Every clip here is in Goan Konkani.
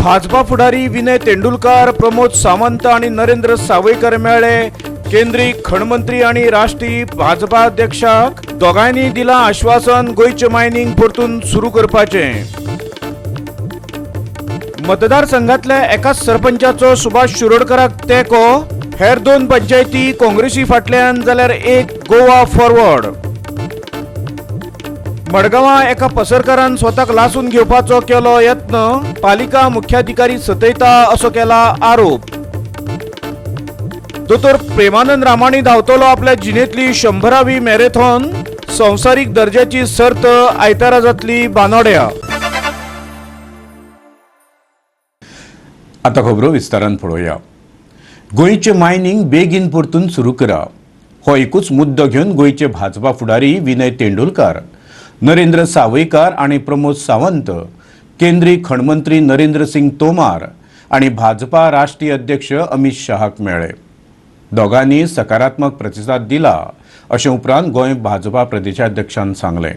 भाजपा फुडारी विनय तेंडुलकार, प्रमोद सावंत आणि नरेंद्र सावयकर मेळ्ळे. केंद्रीय खणमंत्री आणि राष्ट्रीय भाजपा अध्यक्षाक दोगांयनी दिला आश्वासन गोंयचें मायनिंग परतून सुरू करपाचें. मतदारसंघातल्या एकाच सरपंचाचो सुभाष शिरोडकराक तेंको. हेर 2 पंचायती काँग्रेसी फाटल्यान जाल्यार एक गोवा फॉरवर्ड. मडगांवां एका पसरकारान स्वताक लासून घेवपाचो केलो यत्न. पालिका मुख्याधिकारी सतयता असो केला आरोप. दोतोर प्रेमानंद रामाणी धांवतलो आपल्या जिणेंतली 100वी मॅरेथॉन. संवसारीक दर्जाची सर्त आयतारा जातली बानोड्या. आता खबरो विस्तारान पळोवया. गोंयचें मायनिंग बेगीन परतून सुरू करा हो एकूच मुद्दो घेवन गोंयचे भाजपा फुडारी विनय तेंडुलकार, नरेंद्र सावयकार आनी प्रमोद सावंत, केंद्रीय खणमंत्री नरेंद्र सिंग तोमार आनी भाजपा राष्ट्रीय अध्यक्ष अमित शहाक मेळ्ळे. दोगांनी सकारात्मक प्रतिसाद दिला अशें उपरांत गोंय भाजपा प्रदेशाध्यक्षान सांगलें.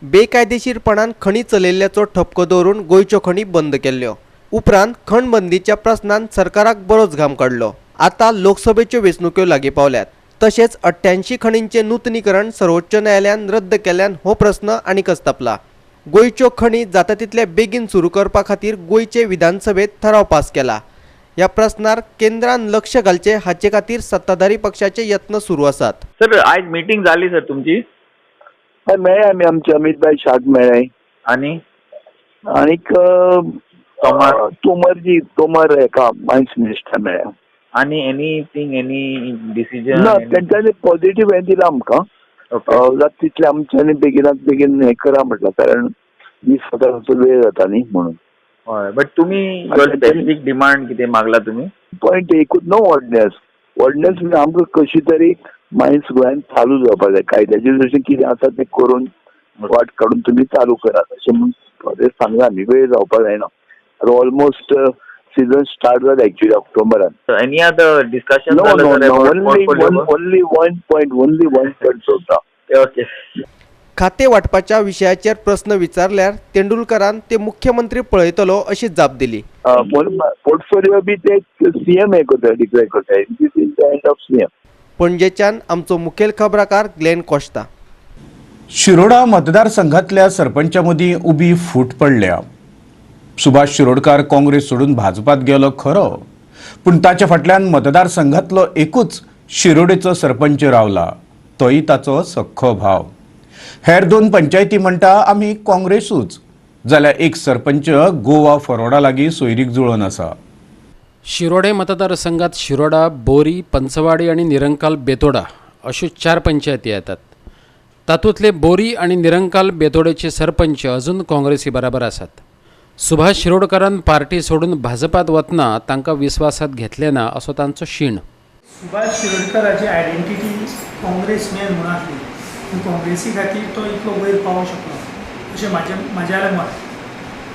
बेकायदेशीरपणान खणी चलयल्ल्याचो ठपको दवरून गोंयच्यो खणी बंद केल्ल्यो. उपरांत खण बंदीच्या प्रस्नान सरकाराक बरोच घाम काडलो. आतां लोकसभेच्यो वेंचणुक्यो लागीं पावल्यात. तशेंच 88 खणींचें नुतनीकरण सर्वोच्च न्यायालयान रद्द केल्ल्यान हो प्रस्न आनीकच तापला. गोंयच्यो खणी जाता तितले बेगीन सुरू करपा खातीर गोंयचे विधानसभेत थाराव पास केला. ह्या प्रस्नार केंद्रान लक्ष घालचें हाचे खातीर सत्ताधारी पक्षाचे यत्न सुरू आसात. सर, आयज मिटींग जाली सर तुमची? मेळ्ळे आमी, आमचे अमित भाई शाक मेळ्ळे आनी आनीक तोमरजी, तोमर एका मायन्स मिनिस्टर मेळ्ळे. आनी एनीथींग, एनी डिसिजन? ना, तेंच्यांनी पॉझिटिव्ह हें दिलां आमकां. जाता तितलें आमच्यांनी बेगिनात बेगीन हें करा म्हटलां, कारण 20 हजाराचो वेळ जाता न्ही म्हणून. हय, बट तुमी स्पेसिफीक डिमांड कितें मागला तुमी? पॉयंट एकूच, नो ऑर्डिनन्स. ऑर्डिनन्स म्हणजे आमकां कशी तरी मायन्स गोंयांत चालू जावपाक जाय. कायद्याचे जशें कितें आसा तें करून वाट काडून तुमी चालू करात अशें म्हणून सांगला आमी. वेळ जावपाक जायना. Almost season start जाता actually ऑक्टोबरान. Any other discussion? No, no, no, only one point, only one point सोडता. ओके. खाते वाटपाच्या विशयाचेर प्रस्न विचारल्यार तेंडुलकरान ते मुख्यमंत्री पळयतलो अशी जाप दिली. पोर्टफोलिओ बी ते सीएम हे करता, डिक्लेअर करता. It is in the hand of CM. पणजेच्यान आमचो मुखेल खबराकार ग्लेन कोश्ता. शिरोडा मतदारसंघातल्या सरपंचा मदीं उबी फूट पडल्या. सुभाष शिरोडकार काँग्रेस सोडून भाजपात गेलो खरो, पूण ताच्या फाटल्यान मतदारसंघातलो एकूच शिरोडेचो सरपंच रावला, तोय ताचो सख्खो भाव. हेर 2 पंचायती म्हणटा आमी काँग्रेसूच, जाल्यार एक सरपंच गोवा फॉरवर्डा लागीं सोयरीक जुळोवन आसा. शिरोडे मतदारसंघात शिरोडा, बोरी, पंचवाडी आनी निरंकाल बेतोडा अश्यो 4 पंचायती येतात. तातूंतले बोरी आनी निरंकाल बेतोडेचे सरपंच अजून काँग्रेसी बराबर आसात. सुभाष शिरोडकरान पार्टी सोडून भाजपात वतना तांकां विस्वासात घेतले ना असो तांचो शीण. सुभाष शिरोडकराची आयडेंटिटी काँग्रेसमॅन म्हणून आसली आनी काँग्रेसी खातीर तो इतलो वयर पावोंक शकलो अशें म्हाजें मत.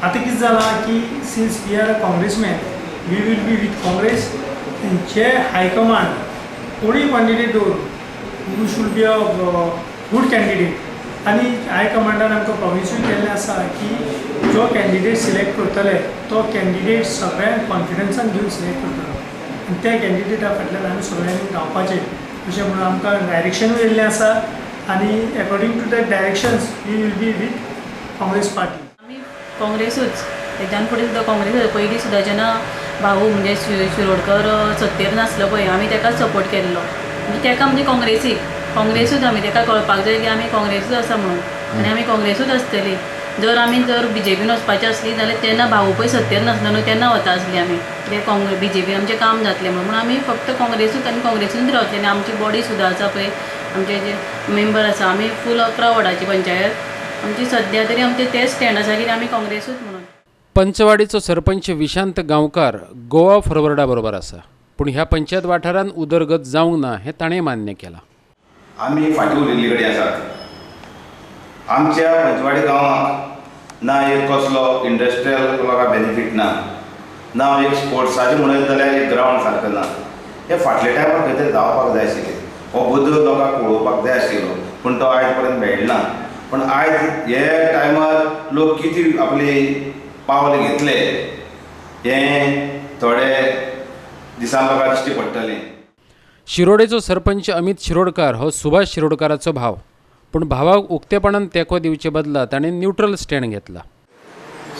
आतां कितें जालां की since we are a Congressman, we will be with Congress. J high command कोणूय कॅन्डिडेट दवरूं, who should be a good candidate. आनी हायकमांडान आमकां प्रॉमिसूय केल्लें आसा की जो कॅन्डिडेट सिलेक्ट करतले तो कॅन्डिडेट सगळ्यांक कॉन्फिडन्सान घेवन सिलेक्ट करतलो आनी त्या कॅन्डिडेटा फाटल्यान आमी सगळ्यांनी धांवपाचें अशें म्हणून आमकां डायरेक्शनूय येयल्लें आसा आनी according to that directions we will be with Congress party. आमी काँग्रेसूच, तेज्यान फुडें सुद्दां काँग्रेस. पयलीं सुद्दां जेन्ना भाऊ म्हणजे शिरोडकर सत्तेर नासलो पळय, आमी तेकाच सपोर्ट केल्लो. म्हणजे तेका म्हणजे काँग्रेसीक, काँग्रेसूच आमी. तेका कळपाक जाय की आमी काँग्रेसूच आसा म्हणून आनी आमी काँग्रेसूच आसतली. जर आमी जर बीजेपीन वचपाची आसली जाल्यार तेन्ना भाऊ पळय सत्तेर नासलो न्हू तेन्ना वता आसली आमी, कित्याक काँग्रेस बीजेपी आमचें काम जातलें म्हणून. आमी फक्त काँग्रेसूच आनी काँग्रेसूच रावतले. आनी आमची बॉडी सुद्दां आसा पळय, आमचे जे मेंबर आसा, आमी फूल 11 वॉर्डाची पंचायत आमची. सद्या तरी आमचें तेंच स्टँड आसा की आमी काँग्रेसूच म्हणून. पंचवाडीचो सरपंच विशांत गांवकार गोवा फॉरवर्डा बरोबर आसा, पूण ह्या पंचायत वाठारांत उदरगत जावंक ना हें ताणें मान्य केलां. आमी फाटीं उरिल्ले कडेन आसात. आमच्या पंचवाडी गांवांत ना एक कसलो इंडस्ट्रियल लोकांक बेनिफीट ना, ना एक स्पोर्ट्साचें म्हणत जाल्यार एक ग्रावंड सारकें ना. हे फाटल्या टायमार खंय तरी जावपाक जाय आशिल्लें, हो बदल लोकांक पळोवपाक जाय आशिल्लो, पूण तो आयज पर्यंत मेळना. पूण आयज हे टायमार लोक कितें आपली पावल घेतले हें थोडे दिसान लोकांक दिश्टी पडटलें. शिरोडेचो सरपंच अमित शिरोडकार हो सुभाष शिरोडकाराचो भाव, पूण भावाक उक्तेपणान तेंको दिवचे बदला ताणें न्यूट्रल स्टँड घेतला.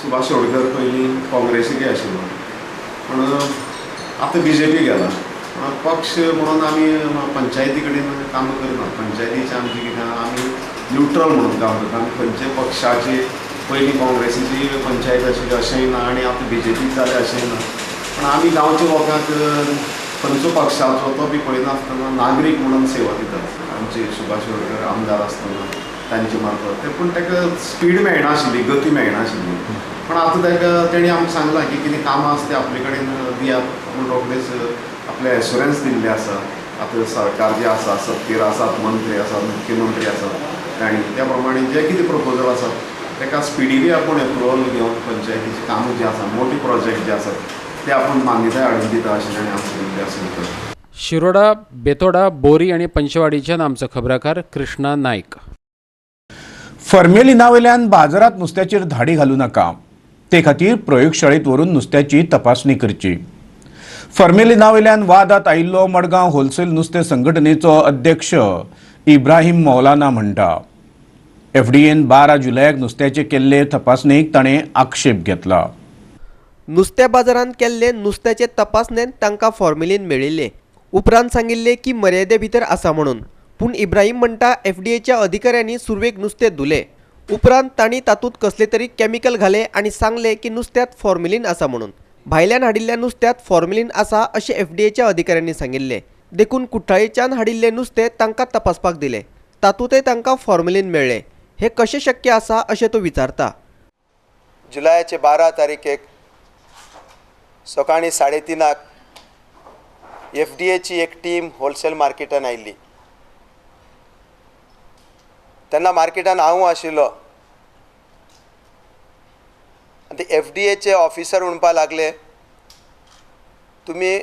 सुभाष शिरोडकर पयलीं काँग्रेसीक आशिल्लो, पूण आतां बीजेपी गेला. पक्ष म्हणून आमी पंचायती कडेन काम करना. पंचायतीचें आमचें कितें, आमी न्युट्रल म्हणून काम करता. आमी खंयचे पक्षाचे, पयलीं काँग्रेसीची पंचायत आशिल्ली अशेंय ना आनी आतां बीजेपीक जालें अशेंय ना, पूण आमी गांवच्या लोकांक खंयचो पक्षाचो तो बी पळयनासतना नागरीक म्हणून सेवा दितात. आमचे सुभाष शिरोडकर आमदार आसतना तांचे मार्फत ते, पूण ताका स्पीड मेळनाशिल्ली, गती मेळनाशिल्ली. पूण आतां ताका तेणी आमकां सांगलां की कितें कामां आसा तें आपले कडेन दियात म्हूण रोखडेच आपले एश्युरन्स दिल्ले आसा. आतां सरकार जे आसा, सत्तेर आसात, मंत्री आसात, मुख्यमंत्री आसात, तांणी त्या प्रमाणे जे कितें प्रपोजल आसात ताका स्पिडिली आपूण एप्रुवल घेवन पंचायतीचीं कामां जीं आसा, मोटी प्रोजेक्ट जे आसात ते आपूण मान्यताय हाडून दिता अशें ताणें आमकां दिल्लें आसा. शिरोडा, बेतोडा, बोरी आनी पंचवाडीच्यान आमचो खबराकार कृष्णा नायक. फॉर्मेलिना वयल्यान बाजारांत नुस्त्याचेर धाडी घालूं नाका, ते खातीर प्रयोगशाळेंत व्हरून नुस्त्याची तपासणी करची. फॉर्मेलिना वयल्यान वादांत आयिल्लो मडगांव होलसेल नुस्तें संघटनेचो अध्यक्ष इब्राहीम मौलाना म्हणटा, एफडीएन 12 जुलयाक नुस्त्याचे केल्ले तपासणेक ताणें आक्षेप घेतला. नुस्त्या बाजारांत केल्ले नुस्त्याचे तपासणेंत तांकां फॉर्मेलीन मेळिल्ले. उपरांत सांगिल्ले की मर्यादे भितर आसा म्हणून, पूण इब्राहीम म्हणटा एफडीएच्या अधिकाऱ्यांनी सुरवेक नुस्तें धुलें, उपरांत तांणी तातूंत कसले तरी केमिकल घाले आनी सांगले की नुस्त्यांत फॉर्मेलीन आसा म्हणून. भायल्यान हाडिल्ल्या नुस्त्यांत फॉर्मेलीन आसा अशें एफडीएच्या अधिकाऱ्यांनी सांगिल्लें. देखून कुठ्ठाळेच्यान हाडिल्लें नुस्तें तांकां तपासपाक दिलें, तातूंतय तांकां फॉर्मेलीन मेळ्ळें. हें कशें शक्य आसा अशें तो विचारता. जुलयाचे 12 तारखेक सकाळीं 3:30 एफडीएची एक टीम होलसेल मार्केटान आयिल्ली. तेन्ना मार्केटान हांव आशिल्लो आनी ते एफडीएचे ऑफिसर म्हणपाक लागले, तुमी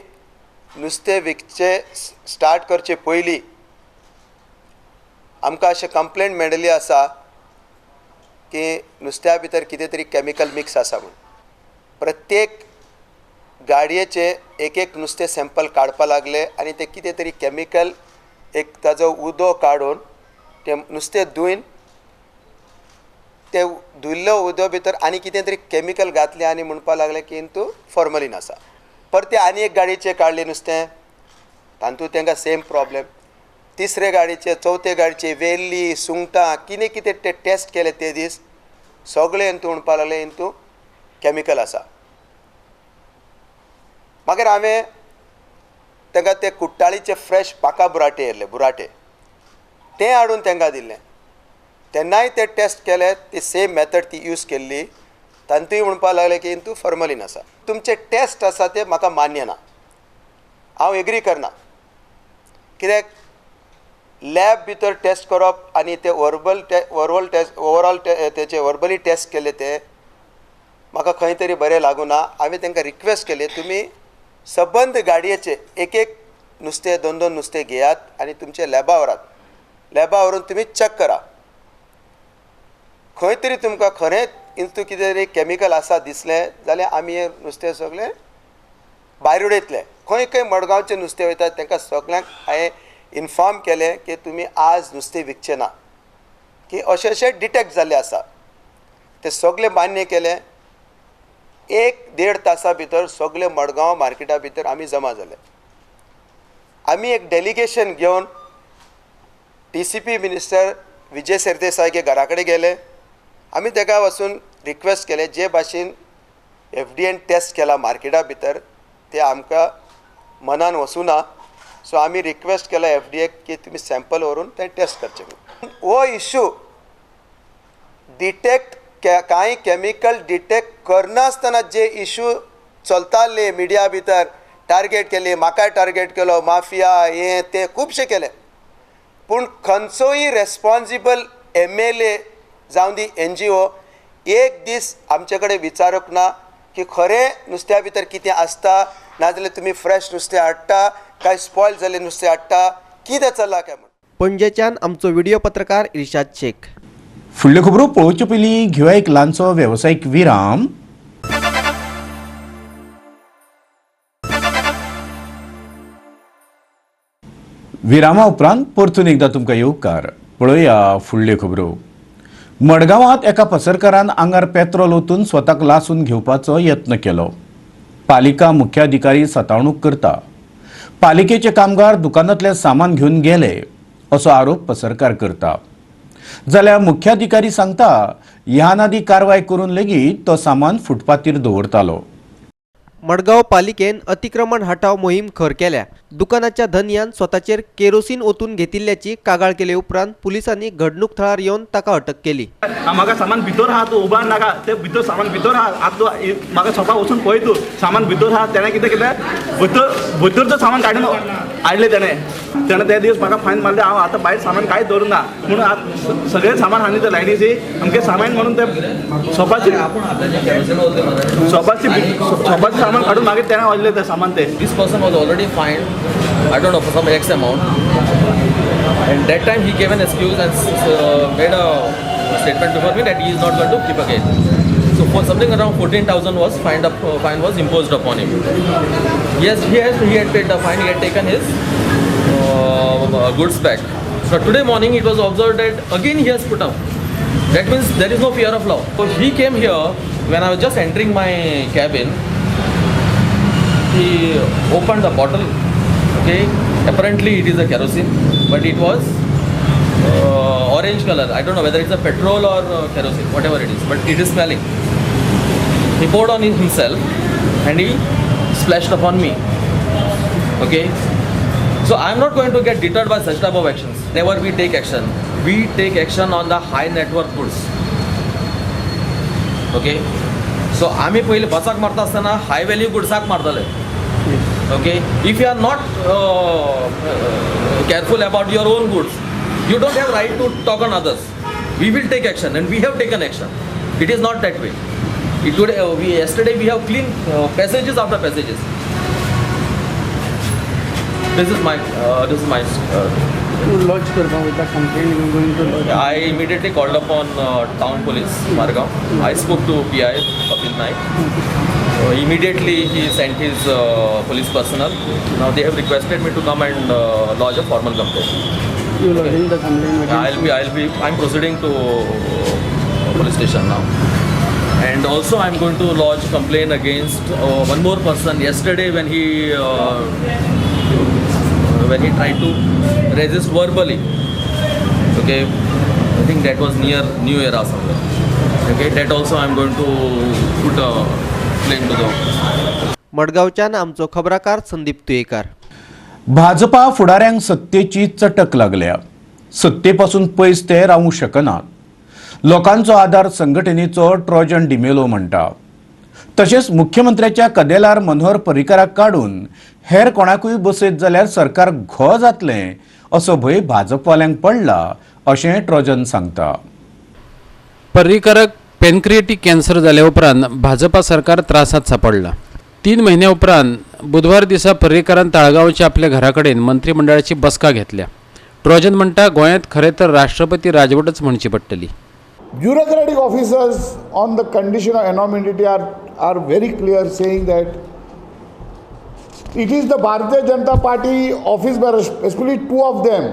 नुस्तें विकचें स्टार्ट करचे पयलीं आमकां अशें कंप्लेंट मेळिल्ली आसा की नुस्त्या भितर कितें तरी केमिकल मिक्स आसा म्हूण. प्रत्येक गाडयेचे एक एक नुस्तें सॅम्पल काडपाक लागले आनी ते कितें तरी केमिकल एक ताजो उदो काडून तें नुस्तें धुवन ते धुल्लो उदो भितर आनी कितें तरी केमिकल घातलें आनी म्हणपाक लागले की हितूंत फॉर्मलीन आसा. परते आनी एक गाडयेचें काडलें नुस्तें, तातूंत तांकां सेम प्रॉब्लेम. तिसरे गाडयेचे, चवथे गाडयेचे वेल्ली, सुंगटां कितें कितें ते टेस्ट केले ते दीस सगळें हितूंत म्हणपाक लागले हितूंत केमिकल आसा. मागीर हांवें तांकां ते कुट्टाळीचे फ्रेश पाका बुराटे येयल्ले, बुराटे ते हाडून तांकां दिल्ले. तेन्नाय ते टेस्ट केले, ती सेम मेथड ती यूज केल्ली. तांतूय म्हणपाक लागले की हितूंत फॉर्मलीन आसा. तुमचे टेस्ट आसा ते म्हाका मान्य ना, हांव एग्री करना. कित्याक लॅब भितर टेस्ट करप आनी ते वर्बल वर्बल टेस्ट ओवरऑल तेचे वर्बली टेस्ट केले ते म्हाका खंय तरी बरें लागूना. हांवें तांकां रिक्वेस्ट केली, तुमी सबंद गाडयेचे एक एक नुस्तें, दोन दोन नुस्तें घेयात आनी तुमचे लॅबा व्हरात, लॅबा व्हरून तुमी चॅक करा, खंय तरी तुमकां खरेंच हितूंत कितें तरी केमिकल आसा दिसलें जाल्यार आमी हें नुस्तें सगळें भायर उडयतले. खंय खंय मडगांवचें नुस्तें वयता तांकां सगळ्यांक हांवें इन्फॉर्म केलें की तुमी आज नुस्तें विकचें ना, की अशें अशें डिटेक्ट जाल्लें आसा. ते सगळें मान्य केलें. 1-1.5 तासा भितर सगळे मडगांव मार्केटा भितर आमी जमा जाले. आमी एक डेलिगेशन घेवन TCP minister Vijay Sardesai घरा कडेन गेले. आमी ताका वचून रिक्वेस्ट केलें, जे भाशेन एफडीएन टेस्ट केला मार्केटा भितर ते आमकां मनान वचूना, सो आमी रिक्वेस्ट केला एफडीएक की तुमी सॅम्पल व्हरून तें टेस्ट करचें. हो इशू डिटेक्ट कांय केमिकल डिटेक्ट करनासतना जे इशू चलताले मिडिया भितर, टार्गेट केले, म्हाकाय टार्गेट केलो, माफिया हें तें खुबशें केलें, पूण खंयचोय रेस्पोन्सिबल MLA जावं दी NGO एक दीस आमचे कडेन विचारूंक ना की खरें नुस्त्या भितर कितें आसता, नाजाल्यार तुमी फ्रेश नुस्तें हाडटा काय स्पॉयल जाल्लें नुस्तें हाडटा, कितें चल्लां काय म्हूण. पणजेच्यान आमचो व्हिडिओ पत्रकार इर्शाद शेख. फुडल्यो खबरो पळोवचे पयलीं घेवया एक ल्हानसो वेवसायीक विराम. विरामा उपरांत परतून एकदां तुमकां येवकार. पळोवया फुडल्यो खबरो. मडगांवांत एका पसरकारान आंगार पेट्रोल ओतून स्वताक लासून घेवपाचो यत्न केलो. पालिका मुख्याधिकारी सतावणूक करता, पालिकेचे कामगार दुकानांतलें सामान घेवन गेले असो आरोप पसरकार करता. जाल्यार मुख्याधिकारी सांगता ह्यान आदी कारवाय करून लेगीत तो सामान फुटपाथीर दवरतालो. मडगांव पालिकेन अतिक्रमण हटाव मोहीम खर केल्या. दुकानाच्या धनयान स्वताचेर केरोसीन ओतून घेतिल्ल्याची कागाळ केले उपरांत पुलिसांनी घडणूक थळार येवन ताका अटक केली. म्हाका सामान भितर आहा, तूं उबार नाका, ते भितर सामान भितर आहा, आतां तूं म्हाका शॉपा वचून पळय, तूं सामान भितर आहा. तेणें कितें केलें, भितर भितरचो सामान काडून हाडलें तेणें. तेणें ते दीस म्हाका फायन मारलें. हांव आतां भायर सामान कांय दवरूं ना म्हणून आतां सगळें सामान हाडलें ते लायनीची आमचें सामान म्हणून ते शॉपाची शॉपाची शॉपाचें सामान काडून मागीर तेणें व्हरलें तें सामान तें. This person was already fined, I don't know, for some X amount, and that time he gave an excuse and made a statement before me that he is not going to keep again. So for something around 14,000 was fined up, fine was imposed upon him. Yes, he had paid the fine. He had taken his goods back. So today morning it was observed that again he has put up. That means there is no fear of law. So he came here when I was just entering my cabin. He opened the bottle. Okay, apparently it is a kerosene, but it was orange color. I don't know whether it's a petrol or kerosene, whatever it is, but it is smelling. He poured on himself and he splashed upon me. Okay, so I am not going to get deterred by such type of actions. Never we take action. We take action on the high net worth goods. Okay, so आमी पयलीं बसाक मारता आसतना हाय व्हॅल्यू गुड्साक मारतले. Okay, if you are not careful about your own goods, you don't have right to talk on others. We will take action, and we have taken action. It is not that way. Today, yesterday we have clean passages after passages. This is my. Lodge करपा वयता complaint, you going to lodge? I immediately called upon town police, Margao. I spoke to PI Kapil Naik. Immediately he sent his police personnel. Now they have requested me to come and lodge a formal complaint. You lodging the complaint? I'm proceeding to police station now. And also I'm going to lodge complaint against one more person. Yesterday when he tried to resist verbally, okay, I think that was near New Era somewhere. Okay, that also I'm going to put a claim to the. मडगांवच्यान आमचो खबराकार संदीप तुयेकार. भाजपा फुडाऱ्यांक सत्तेची चटक लागल्या. सत्तेपासून पयस ते रावूंक शकनात. लोकांचो आदार संघटनेचो ट्रोजन डिमेलो म्हणटा. तशेंच मुख्यमंत्र्याच्या कदेलार मनोहर पर्रीकाराक काडून हेर कोणाकूय बसयत जाल्यार सरकार घो जातलें असो भंय भाजपवाल्यांक पडला अशें ट्रोजन सांगता. पर्रीकाराक पेनक्रिएटिक कॅन्सर जाल्या उपरांत भाजपा सरकार त्रासांत सापडलां. 3 म्हयन्या उपरांत बुधवार दिसा पर्रीकारान ताळगांवच्या आपल्या घरा कडेन मंत्रिमंडळाची बसका घेतल्या. ट्रोजन म्हणटा गोंयांत खरें तर राष्ट्रपती राजवटच म्हणची पडटली. Bureaucratic officers on the condition of anonymity are very clear, saying that it is the Bharatiya Janata Party office bearers, especially 2 of them,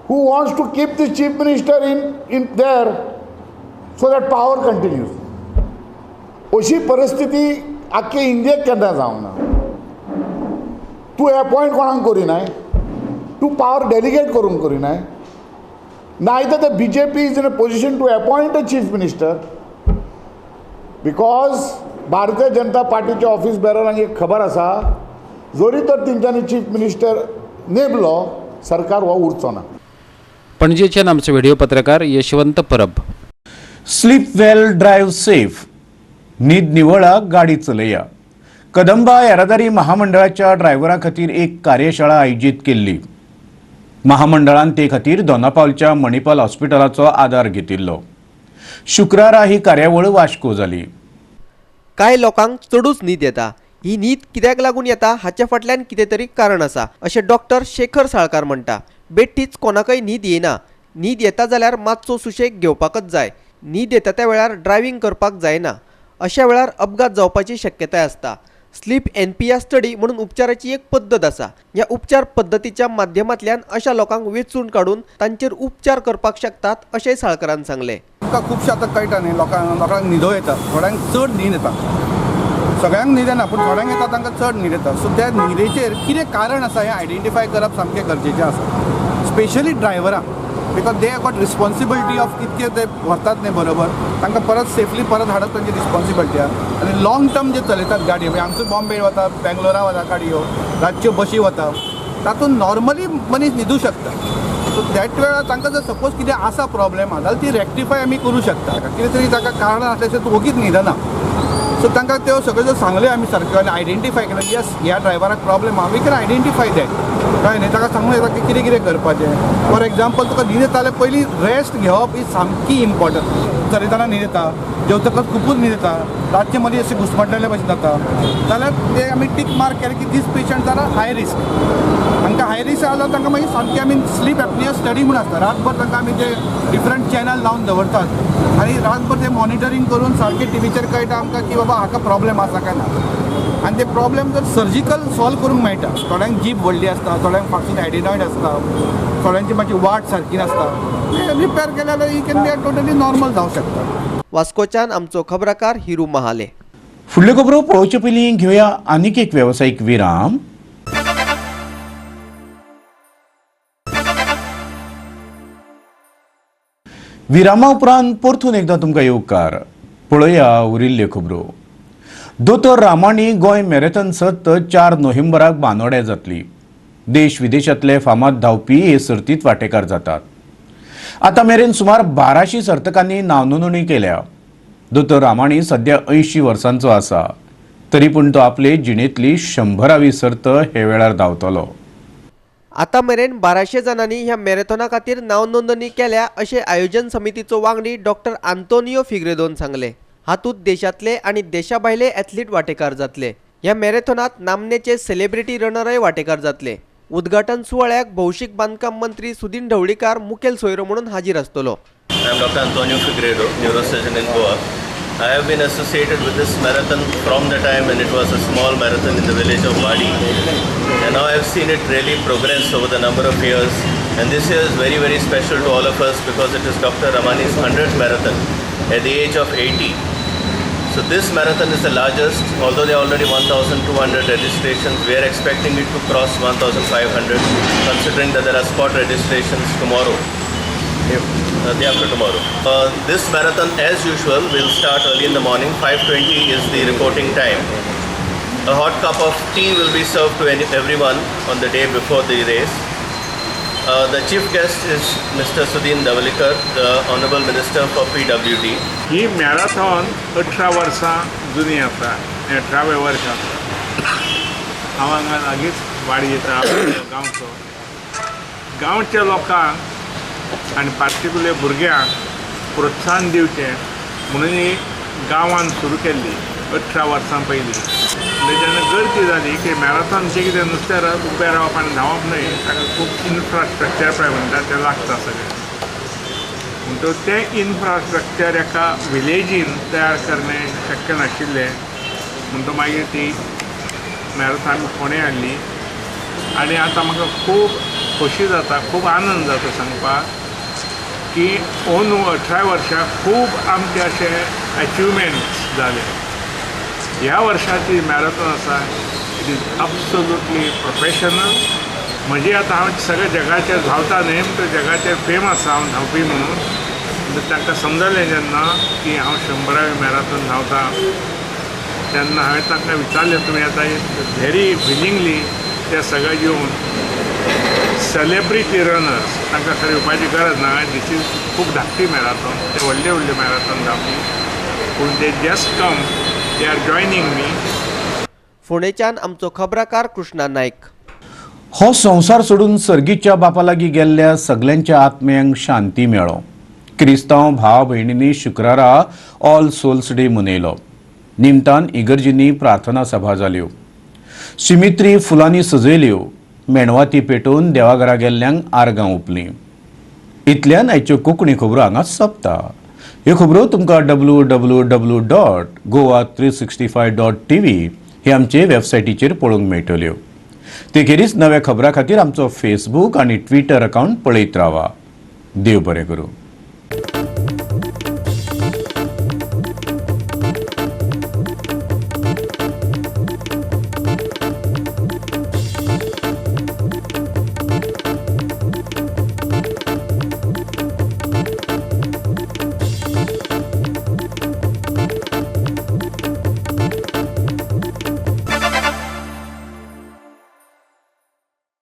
who wants to keep the chief minister in there so that power continues. अशी परिस्थिती आख्खे इंडियेक केन्ना जावंक ना. तूं अपॉयंट कोणाक करिनाय, तूं पावर डेलिगेट करूंक करिनाय. Neither the BJP is in a position to appoint a chief minister because Bharatiya Janata पार्टीचे ऑफिस बेररांक एक खबर आसा, जरी तर तेंच्यांनी चीफ मिनिस्टर नेमलो सरकार हो उरचो ना. पणजेच्यान आमचो व्हिडिओ पत्रकार Yashwant Parab. Sleep well, drive safe. न्हीद निवळा, गाडी चलया. कदंबा येरादारी महामंडळाच्या ड्रायव्हरां खातीर एक कार्यशाळा आयोजीत केल्ली. महामंडळान ते खातीर दोनापावलच्या मणिपाल हॉस्पिटलाचो आदार घेतिल्लो. शुक्रारा ही कार्यावळ वास्को जाली. कांय लोकांक चडूच न्हीद येता. ही न्हीद कित्याक लागून येता हाचे फाटल्यान कितें तरी कारण आसा अशें डॉक्टर शेखर साळकार म्हणटा. बेठीच कोणाकय न्हीद येना. न्हीद येता जाल्यार मातसो सुशेग घेवपाकच जाय. न्हीद येता त्या वेळार ड्रायव्हींग करपाक जायना. अशा वेळार अपघात जावपाची शक्यताय आसता. स्लीप एनपीआर स्टडी म्हणून उपचाराची एक पद्दत आसा. ह्या उपचार पद्दतीच्या माध्यमांतल्यान अशा लोकांक वेंचून काडून तांचेर उपचार करपाक शकतात अशें साळकरान सांगलें. आमकां खुबशें आतां कळटा न्ही, लोकांक न्हिदो येता, थोड्यांक चड न्हीद येता, सगळ्यांक न्हीद येना पूण थोड्यांक येता तांकां चड न्हीद येता. सो त्या न्हिदेचेर कितें कारण आसा हें आयडेंटिफाय करप सामकें गरजेचें आसा, specially ड्रायव्हरांक, because they have got responsibility of कितके ते व्हरतात न्ही बरोबर, तांकां परत सेफली परत हाडप तांची रिस्पॉन्सिबिलिटी आसा. आनी लाँग टर्म जे चलयतात गाडयो, म्हणजे हांगसून बॉम्बे वता, बेंगलोरा वता गाडयो, रातच्यो बशी वता, तातूंत नॉर्मली मनीस न्हिदूं शकता. सो that वेळार तांकां जर सपोज कितें आसा प्रॉब्लेम आसा जाल्यार ती रेक्टिफाय आमी करूं शकता. कितें तरी ताका कारण आसल्यार तूं ओगीच न्हिदना. सो तांकां त्यो सगळ्यो जर सांगल्यो आमी सारक्यो आनी आयडेंटिफाय केलें येस ह्या ड्रायव्हराक प्रॉब्लेम आहा, we can identify that. कळ्ळें न्ही, ताका सांगूं येता की कितें कितें करपाचें. फॉर एग्जाम्पल तुका न्हीद येता जाल्यार पयलीं रेस्ट घेवप ही सामकी इम्पॉर्टंट. चलयतना न्हीद येता, जेवतकच खुबूच न्हीद येता, रातचे मदीं अशें घुसमटलेले भशेन जाता, जाल्यार ते आमी टीक मार्क केलें की these patients are high risk. तांकां हाय रिस्क आसा जाल्यार तांकां मागीर सामकी आमी स्लीप एपनिया स्टडी म्हूण आसता, रातभर तांकां आमी ते डिफरंट चॅनल लावन दवरतात आनी रातभर ते मॉनिटरींग करून सारकें टिवीचेर कळटा आमकां की बाबा हाका प्रॉब्लेम आसा काय ना. आनी ते प्रॉब्लेम जर सर्जिकल सॉल्व करूंक मेळटा, थोड्यांक जीप व्हडली आसता, थोड्यांक फाटसून एडिनॉयड आसता, थोड्यांची मातशी वाट सारकी नासता, ते रिपेर केले जाल्यार he can be totally normal जावंक शकता. वास्कोच्यान आमचो खबराकार हिरू महाले. फुडल्यो खबरो पळोवचे पयलीं घेवया आनीक एक वेवसायीक विराम. विरामा उपरांत परतून एकदां तुमकां येवकार. पळोवया उरिल्ल्यो खबरो. दोतोर रामाणी गोंय मॅरेथॉन सर्त 4 नोव्हेंबराक बांदोड्या जातली. देश विदेशांतले फामाद धांवपी हे सर्तींत वांटेकार जातात. आतां मेरेन सुमार 1200 सर्तकांनी नांवनोंदणी केल्या. दोतोर रामाणी सद्या 80 वर्सांचो आसा, तरी पूण तो आपले जिणेंतली 100वी सर्त हे वेळार धांवतलो. आतां मेरेन 1200 जाणांनी ह्या मॅरेथॉना खातीर नांव नोंदणी केल्या अशें आयोजन समितीचो वांगडी डॉक्टर आंतोनियो फिग्रेदोन सांगलें. हातूंत देशांतले आनी देशा भायले एथलीट वांटेकार जातले. ह्या मॅरेथॉनांत नामनेचे सेलिब्रिटी रनरय वांटेकार जातले. उद्घाटन सुवाळ्याक भौशीक बांदकाम मंत्री सुदीन ढवळीकार मुखेल सोयरो म्हणून हाजीर आसतलो. I am Dr. Antonio Figueiredo, neurosurgeon in Goa. I have been associated with this marathon from the time when it was a small marathon in the village of Wadi, and now I have seen it really progress over the number of years, and this year is very very special to all of us because it is Dr. Ramani's 100th marathon at the age of 80. So this marathon is the largest, although there are already 1,200 registrations, we are expecting it to cross 1,500, considering that there are spot registrations tomorrow. The after tomorrow. This marathon, as usual, will start early in the morning. 5:20 is the reporting time. A hot cup of tea will be served to everyone on the day before the race. The chief guest is Mr. Sudin Dhavalikar, the Honorable Minister for PWD. He marathon 18 वर्सां जुनी आसा, 18व्या वर्ष आसा. हांव हांगा लागींच वाडी येता गांवचो. गांवच्या लोकांक आनी पार्टिक्युलर भुरग्यांक प्रोत्साहन दिवचें म्हणून ही गांवान सुरू केल्ली 18 वर्सां पयलीं. म्हणजे जेन्ना गर्दी जाली की मॅरेथॉनचें कितें नुस्तें उबें रावप आनी धांवप न्हय, ताका खूब इन्फ्रास्ट्रक्चर पळय म्हणटा तें लागता सगळें. म्हणटकच तें इन्फ्रास्ट्रक्चर एका विलेजीन तयार करणें शक्य नाशिल्लें, म्हणटकच मागीर ती मॅरेथॉन आमी फोंडें हाडली आनी आतां म्हाका खूब खोशी जाता, खूब आनंद जाता सांगपाक की अंदू 18 वर्सां खूब आमचे अशे अचिवमेंट्स जाले. ह्या वर्साची मॅरेथॉन आसा it is absolutely professional. म्हणजे आतां हांव सगळ्या जगाचेर धांवता न्हय, म्हणटकच जगाचेर फेम आसा हांव धांवपी म्हणून. म्हणटकच तांकां समजलें जेन्ना की हांव 100वी मॅरेथॉन धांवता, तेन्ना हांवें तांकां विचारलें तुमी आतां व्हेरी विलिंगली ते सगळे येवन सेलेब्रिटी रनर्स, तांकां खरें येवपाची गरज ना, दीस is खूब धाकटी मॅरेथॉन, ते व्हडले व्हडले मॅरेथॉन धांवपी, पूण ते just come, they are joining me. फोंडेच्यान आमचो खबराकार कृष्णा नायक. हो संवसार सोडून सर्गीच्या बापा लागीं गेल्ल्या सगल्यांच्या आत्म्यांक शांती मेळो. क्रिस्तांव भाव भयणींनी शुक्रारा ऑल सोल्स डे मनयलो. निमतान इगर्जींनी प्रार्थना सभा जाल्यो, सिमित्री फुलांनी सजयल्यो, मेणवाती पेटोवन देवाघरा गेल्ल्यांक आर्गां ओंपलीं. इतल्यान आयच्यो कोंकणी खबरो हांगा सोंपता. ह्यो खबरो तुमकां www.goa365.tv हे आमचे वेबसायटीचेर पळोवंक मेळटल्यो. ते खेरीज नव्या खबरां खातीर आमचो फेसबूक आनी ट्विटर अकावंट पळयत रावा. देव बरें करूं.